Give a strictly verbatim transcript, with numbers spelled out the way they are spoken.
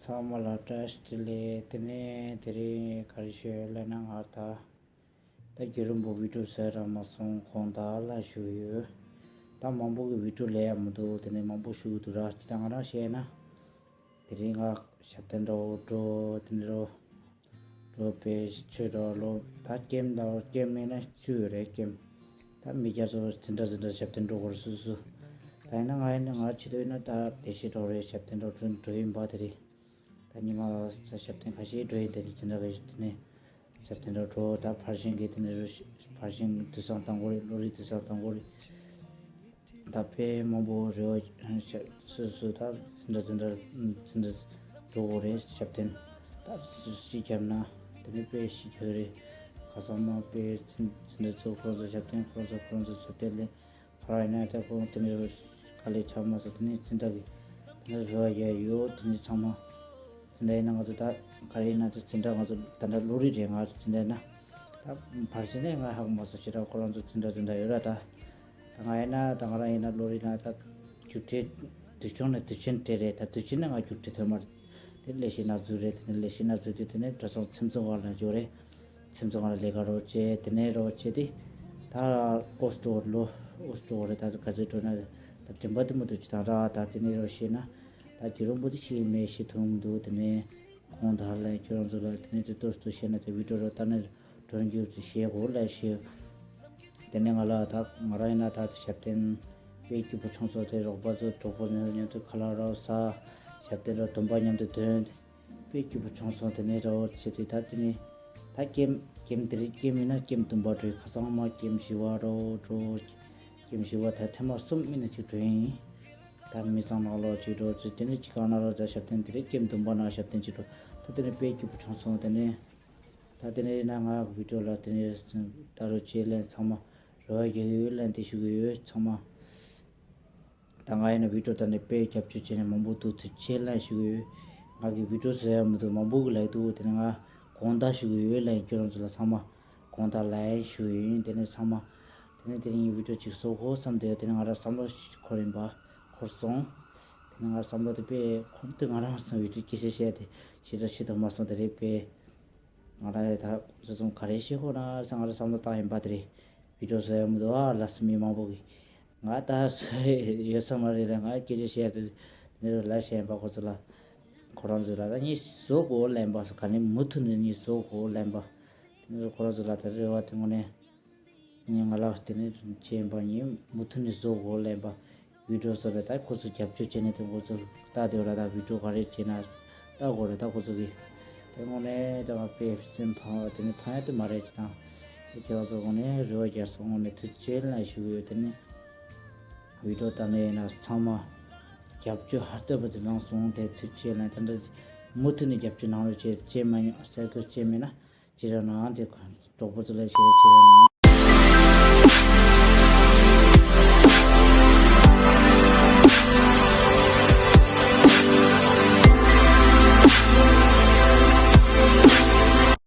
ཚང་མ་ལ་བཀྲ་ཤིས་བདེ་ལེགས། དེ་ནས་དེ་རིང་ག་རེ་ཞུ་ཡོད་ལབ་ན། ང་ད་ད་རྒྱུན་རིང་པོ་བི་ཌིའོ་བཟོས་རག་མ་སོང་། དགོང་དག་ལ་ཞུ་ཡོད། ད་མང་པོ་གི་བི་ཌིའོ་ལས་ཡ་མི་འདུག་དེ་ནས་མང་པོ་ཞུ་གི་འདུག་ར། ཅི་ད་ང་རང་བཤད་ན། དེ་རིང་ང་ཞབས་བརྟན་འདྲ་བོ་འགྲོ། དེ་ནས་རོ་འགྲོ་པའི་ཆོས་འདྲ་བོ་ལོ། ད་ཀེམ་འདྲ་བོ་ཀེམ་མེད་ན་བཅུ་ཡོད་རེད་ཀེམ། ད་མི་སྐྱ་ཚོ་འཛིན་གྲྭ་འཛིན་གྲྭ་ཞབས་བརྟན་འགྲོ་དགོས་རེད་སོ་སོ། ད་ཡིན་ན་ང་ཡིན་ན་ང་ཆེད་དུ་ཡིན་ན་ད་བདེ་སྐྱིད་འགྲོ་རེད། ཞབས་བརྟན་འགྲོ་འགྲོ་འགྲོ་ཡིན་པ། དེ་རེད། ད་ཉི་མ་ཞབས་བརྟན་ཁ་ཤས་འགྲོ་ཡིན། དེ་ནས་འཛིན་གྲྭ་གི་དེ་ནས་ཞབས་བརྟན་འགྲོ་འགྲོ། ད་ཕར་ཕྱིན་གི་དེ་ནས་རུ་ཕར་ཕྱིན་དུས་སང་བཏང་དགོས་རེད། བློ་རིག་དུས་སང་བཏང་དགོས་རེད། ད་དཔེ་མང་པོ་རེ་བ་སོ་སོ་ད་འཛིན་གྲྭ་འཛིན་གྲྭ་འཛིན་གྲྭ་འགྲོ་དགོས་རེད། ཞབས་བརྟན་ད་ཤི་རྒྱབ་ན་དེ་ནས་དཔེ་ཤི་འགྱོད་རེད། ཁ་སང་མ་དཔེ་འཛིན་འཛིན་གྲྭ་ཚོ་ཁོ་རང་ཚོ་ཞབས་བརྟན་ཁོ་རང་ཚོ་ཁོ་རང་ཚོ་ཞབས་བརྟན་ལས་ཕར་ཡིན་ན་ད་ཁོ་དེ་ནས་རུ་དཀའ་ལས་ཆགས་མ་སོང་། དེ་ནས་འཛིན་གྲྭ་གི་དེ་ནས་རེ་བ་རྒྱག་ཡོད། དེ་ནས་ཚང་མ་འཛིན་གྲྭ་ཡིན་ན་ང་ཚོ་ད་ག་རེ་ཡིན་ན་ད་འཛིན་གྲྭ་ང་ཚོ་ད་ལྟ་བློ་རིག་རེད། ང་ཚོ་འཛིན་གྲྭ་ཡིན་ན་ད་ཕར་ཕྱིན་ནས་ང་ཧ་གོ་མ་སོང་། ཞེ་དྲག་ཁོ་རང་ཚོ་འཛིན་གྲྭ་འཛིན་གྲྭ་ཡོད་ར། ད་ད་ང་ཡིན་ན་ད་ང་རང་ཡིན་ན་བློ་རིག་ན་ད་རྒྱུགས་སྤྲོད་དུས་ཆུང་ནས་དུས་ཆེན་སྤྲད་རེད། ད་དུས་ཆེན་ནས་ང་རྒྱུགས་སྤྲོད་ཐོན་མ་རེད། དེ་ལས་བྱེད་ན་ཚུད་རེད། དེ་ནས་ལས་བྱེད་ན་ཚུད་དུས་དེ་ནས་གྲྭ་ཚང་ཚེམ་ཚོང་ཁང་ལ་འབྱོར་རེད། ཚེམ་ཚོང་ཁང་ལ་ལས་ཀ་རོགས་བྱས། དེ་ནས་རོགས་བྱས་ཏེ་ད་ཨོ་སི་ཊོ་ལོ་ཨོ་སི་ཊོ་རེད། ད་ག་ཚོད་འགྲོ་ན་ད་དྲན་པ་དེ་མ་གཏོགས་ཅི་དང་ར། ད་དེ་ནས་རོགས་བྱས་ན་ད་རྒྱུན་རིང་པོ་དེ་ཤི་མེད་ཤི་ཐུབ་མི་འདུག་དེ་ནས་གོང་དར་ལ་ཁྱོད་རང་ཚོ་ལ་དེ་ནས་དེ་ཏོག་ཏོག་བྱས་ན་དེ་བི་ཌིའོ་རོ་ད་ནས་གྲོན་རྒྱུ་དེ་བྱེད་དགོས་ལ་ཤི། དེ་ནས་ང་ལ་ད་ང་རང་ཡིན་ན་ད་དེ་ཞབས་བརྟན་དཔེ་སྐྱིད་པོ་བྱུང་སོང་། དེ་རོགས་པ་ཚོ་གྲོགས་པོ་མཉམ་དུ་ཁ་ལག་རོགས་ཟ། ཞབས་བརྟན་རོགས་སྡོམ་པ་མཉམ་དུ་འདོན། དཔེ་སྐྱིད་པོ་བྱུང་སོང་། དེ་ནས་རོགས་བྱས་ཏེ་ད་དེ་ནས་ད་ཀེམ་ཀེམ་དེ་རིང་ཀེམ་ཡིན་ན་ཀེམ་བདུན་པ་འགྲོ་ཡི། ཁ་སང་མ་ཀེམ་བཞི་པ་རོགས་འགྲོ། ཀེམ་བཞི་པ་ད་ཐེངས་མ་གསུམ་མིན་ན་གཅིག་འགྲོ་ཡིན། ད་མི་ཚང་ནང་ལོགས་གཅིག་འགྲོ་ཚུལ་དེ་ནས་གཅིག་གང་ན་རོགས་ད་ཞབས་བརྟན་དེ་རིང་ཀེམ་བདུན་པ་ནང་ཞབས་བརྟན་གཅིག་འགྲོ། ད་དེ་ནས་དཔེ་སྐྱིད་པོ་བྱུང་སོང་། དེ་ནས་ད་དེ་ནས་ཡིན་ན་ང་བི་ཌིའོ་ལ་དེ་ནས་ད་རོགས་བྱས་ལན་ཚང་མ་རོགས་རྒྱག་གི་ཡོད། ལན་དེ་ཞུ་གི་ཡོད་ཚང་མ། ད་ང་ཡིན་ན་བི་ཌིའོ་ད་ནས་དཔེ་རྒྱབ་སྐྱོར་བྱས་ནས་མང་པོ་འདུག་ཐུགས་རྗེ་ཆེ་ལན་ཞུ་གི་ཡོད། ང་གི་བི་ཌིའོ་བཟོ་ཡ་མི་འདུག་མང་པོ་གི་ལབ་འདུག་དེ་ནས་ང་དགོངས་དག་ཞུ་གི་ཡོད། ལན་ཁྱོད་རང་ཚོ་ལ་ཚང་མ་དགོངས་དག་ལན་ཞུ་ཡིན། དེ་ནས་ཚང་མ་དེ་ནས་དེ་རིང་བི་ཌིའོ་ཅིག་བཟོ་དགོས་བསམ་དེ། དེ་ནས་ང་རང་བསམ་བློ་ཞིག་འཁོར་ཡིན་པ་འཁོར་སོང་། དེ་ནས་ང་བསམ་བློ་དེ་དཔེ་འཁོར་དུས་ང་རང་བསམ་བི་ཌིའོ་སྐད་ཆ་བཤད་དེ་ཞེ་དྲག་ཤེས་ཐུབ་མ་སོང་། དེ་རེད་པས། ང་རང་ཡང་ད་ཁོང་ཚོ་ཚང་ག་རེ་བཤད་ཁོ་ན་ཟེར་ང་རང་བསམ་བློ་བཏང་ཡིན་པ་དེ་རེད། བི་ཌིའོ་བཟོ་ཡ་མི་འདུག་ཨ། ལ་སི་མི་མང་པོ་གིས་ང་ད་བཟོ་ཡ་ཡོད་ས་མ་རེད་ལ། ང་སྐད་ཆ་བཤད་ཡ་དེ་དེ་ནས་ལ་བཤད་ཡིན་པ་ཁོ་ཚོ་ལ། ཁོ་རང་ཚོ་ལ་ད་ངས་བཟོ་དགོས་ལན་པ་སོ་ག་ནས་མུ་མཐུད་ནས་ངས་བཟོ་དགོས་ལན་པ། དེ་ནས་ཁོ་རང་ཚོ་ལ་ད་རེ་བ་དེ་དངོས་གནས། ངས་ང་ལ་དེ་ནས་བྱས་པ་ཡིན། མུ་མཐུད་ནས་བཟོ་དགོས་ལན་པ། བི་ཌིའོ་བཟོ་ལ་ད་ཁོ་ཚོ་རྒྱབ་སྐྱོར་བྱས་ནས་དེ་ཁོ་ཚོ་ལྟ་དེ་བ་ལ་ད་བི་ཌིའོ་ག་རེ་བྱས་ན་ལྟ་དགོས་རེད། ད་ཁོ་ཚོ་གིས་དེ་དངོས་གནས་ད་ང་དཔེ་སེམས་ཕངས་བ་དེ་ནས་ཕངས་ཡ་དེ་མ་རེད་ཅི་དང་། དེ་ཁྱེད་རང་ཚོ་དངོས་གནས་རེ་བ་རྒྱག་སོང་། དངོས་གནས་ཐུགས་རྗེ་ཆེ་ལན་ཞུ་གི་ཡོད། དེ་ནས་བི་ཌིའོ་ལྟ་ནས་ཡིན་ན་ཚང་མ་རྒྱབ་སྐྱོར་ཧ་ལྟ་བ་དེ་གནང་སོང་། དེ་ཐུགས་རྗེ་ཆེ་ལན། དེ་འདྲ་མུ་མཐུད་ནས་རྒྱབ་སྐྱོར་གནང་རོགས་བྱེད། བྱེད་མ་མྱོང་ཟེར་དགོས་བྱེད་མེད་ན། ཅི་ར་ནང་དེ་གྲོགས་པོ་ཚོ་ལ་ཞེ་དྲག་ཅི་ར་ནང་